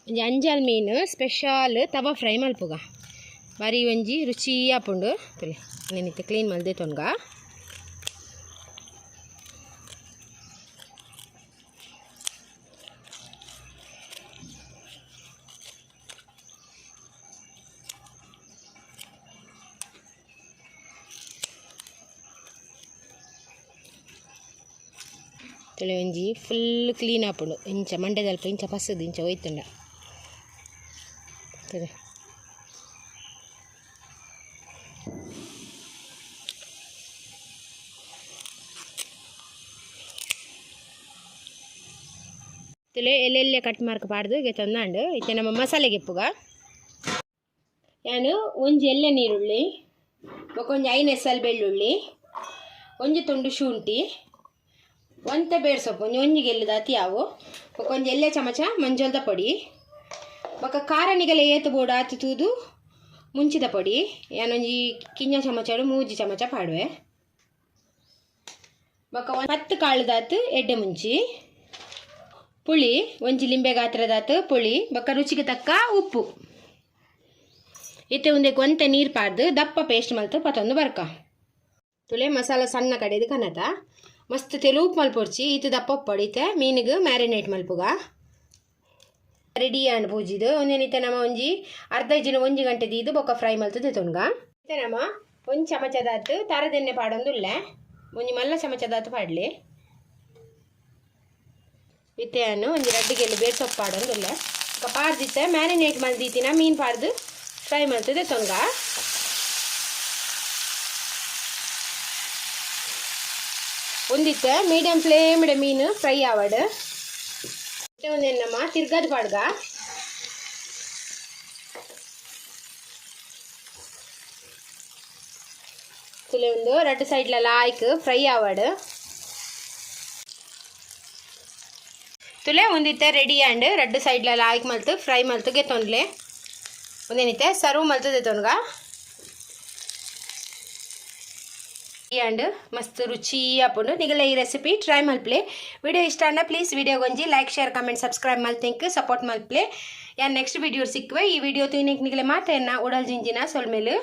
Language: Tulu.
ಒಂಜಿ ಅಂಜಲ್ ಮೀನು ಸ್ಪೆಷಲ್ ತವಾ ಫ್ರೈ ಮಲ್ಪುಗ ಬಾರಿ ಒಂಜಿ ರುಚಿ ಆಪುಂಡು. ತುಲೆ ನೆನಿತೆ ಕ್ಲೀನ್ ಮಲ್ದೆ ತೊನ್ಗ. ತುಲೆ ಒಂಜಿ ಫುಲ್ ಕ್ಲೀನ್ ಆಪುಂಡು. ಇಂಚ ಮಂಡೆದಲ್ಪ ಇಂಚ ಪಸದು ಇಂಚ ಒಯ್ತುಂಡ. ತುಲೆ ತುಲೆ ಎಲ್ಲೆಲ್ಲೆ ಕಟ್ ಮಾರ್ಕ್ ಪಾಡ್ದು ಗೆತ್ತೊಂದಾಂಡು. ಇತ್ತೆ ನಮ್ಮ ಮಸಾಲೆಗೆ ಇಪ್ಪುಗ ಯಾನು ಒಂಜಿ ಎಲ್ಲೆ ನೀರುಳ್ಳಿ, ಬೊಕ ಒಂಜಿ 5 ಎಸಲ್ ಬೆಳ್ಳುಳ್ಳಿ, ಒಂಜಿ ತುಂಡು ಶುಂಠಿ, ಒಂತೆ ಬೇರ್ ಸೊಪ್ಪು ಒಂಜಿ ಒಂಜಿ ಗೆಲ್ಲುದಾತಿ ಯಾವು, ಬೊಕ ಒಂಜಿ ಎಲ್ಲೆ ಚಮಚ ಮಂಜೊಲ್ದ ಪೊಡಿ, ಬೊಕ ಖಾರ ನಿಗಲೆ ಏತು ಬೋಡು ಆತು ತೂದು ಮುಂಚಿದ ಪೊಡಿ, ಯಾನೊಂಜಿ ಕಿಂಜ ಚಮಚಡು 3 ಚಮಚ ಪಾಡುವೆ, ಬೊಕ 10 ಕಾಳುದಾತು ಎಡ್ಡೆ ಮುಂಚಿ, ಪುಳಿ ಒಂಜಿ ಲಿಂಬೆ ಗಾತ್ರದಾತು ಪುಳಿ, ಬೊಕ ರುಚಿಗೆ ತಕ್ಕ ಉಪ್ಪು. ಇತ್ತೆ ಒಂದಕ್ಕೆ ಒಂತೆ ನೀರು ಪಾಡ್ದು ದಪ್ಪ ಪೇಸ್ಟ್ ಮಲ್ತು ಪತ್ತೊಂದು ಬರ್ಕ. ತುಲೆ ಮಸಾಲ ಸಣ್ಣ ಕಡೆದು ಕನತ ಮಸ್ತ್ ತೆಲುಪು ಮಲ್ಪೊಡ್ಚಿ ಇತ್ತು ದಪ್ಪ ಉಪ್ಪು. ಇತ್ತೆ ಮೀನಿಗೆ ಮ್ಯಾರಿನೇಟ್ ಮಲ್ಪುಗ. ರೆಡಿ ಆಂಡ್ ಪೂಜಿದು ಒಂದೇನಿತ್ತೆ ನಮ್ಮ ಒಂಜಿ ಅರ್ಧ ಇಜ್ಜಿನ 1 ಗಂಟೆ ದೀದು ಬೊಕ್ಕ ಫ್ರೈ ಮಲ್ತು ತೊನ್ಗ. ಇತ್ತೆ ನಮ್ಮ ಒಂಜಿ ಚಮಚದಾತು ತಾರದೆಣ್ಣೆ ಪಾಡೊಂದುಲ್ಲೆ, ಒಂಜಿ ಮಲ್ಲ ಚಮಚದಾತು ಪಾಡ್ಲಿ. ಇತ್ತೆಯನ್ನು ಒಂಜಿ ರಡ್ಡಿಗೆಲ್ಲಿ ಬೇರ್ ಸೊಪ್ಪು ಪಾಡೊಂದುಲ್ಲೆ. ಬೊಕ ಪಾಡ್ದಿತ್ತೆ ಮ್ಯಾರಿನೇಟ್ ಮಲ್ದಿತ್ತಿನ ಮೀನು ಪಾಡ್ದು ಫ್ರೈ ಮಲ್ತದೆ ತೊನ್ಗ. ಒಂದಿತ್ತೆ ಮೀಡಿಯಂ ಫ್ಲೇಮ್ಡ್ ಮೀನು ಫ್ರೈ ಆವಡ್. ಒಂದೆನ್ನಮ್ಮ ತಿರ್ಗದ ಪಾಡ್ಗ. ತುಲೆ ಒಂದು ರಡ್ಡು ಸೈಡ್ಲ ಲಾಯ್ಕ್ ಫ್ರೈ ಆವಡ್. ತುಲೆ ಒಂದಿತ್ತೆ ರೆಡಿ ಆಂಡ್ ರಡ್ಡು ಸೈಡ್ಲ ಲಾಯ್ಕ್ ಮಲ್ತು ಫ್ರೈ ಮಲ್ತು ಗೆತ್ತೊಂದ್ಲೆ. ಒಂದೇನಿತ್ತೆ ಸರ್ವ್ ಮಲ್ತದೆ ತೊನ್ಗ. ಆಂಡ್ ಮಸ್ತ್ ರುಚಿ ಆಪುಂಡು. ನಿಗಲ ಈ ರೆಸಿಪಿ ಟ್ರೈ ಮಲ್ಪ್ಲೆ. ವಿಡಿಯೋ ಇಷ್ಟ ಅಂಡ ಪ್ಲೀಸ್ ವಿಡಿಯೋ ಒಂಜಿ ಲೈಕ್ ಶೇರ್ ಕಮೆಂಟ್ ಸಬ್ಸ್ಕ್ರೈಬ್ ಮಲ್ತಿಂಕ್ ಸಪೋರ್ಟ್ ಮಲ್ಪ್ಲೆ. ಯಾನ್ ನೆಕ್ಸ್ಟ್ ವಿಡಿಯೋ ಸಿಕ್ಕುವೆ. ಈ ವಿಡಿಯೋ ತೂಯಿನೆಕ್ ನಿಗಲೆ ಮಾತೆನ್ನ ಉಡಲ್ ಜಿಂಜಿನ ಸೊಲ್ಮೆಲು.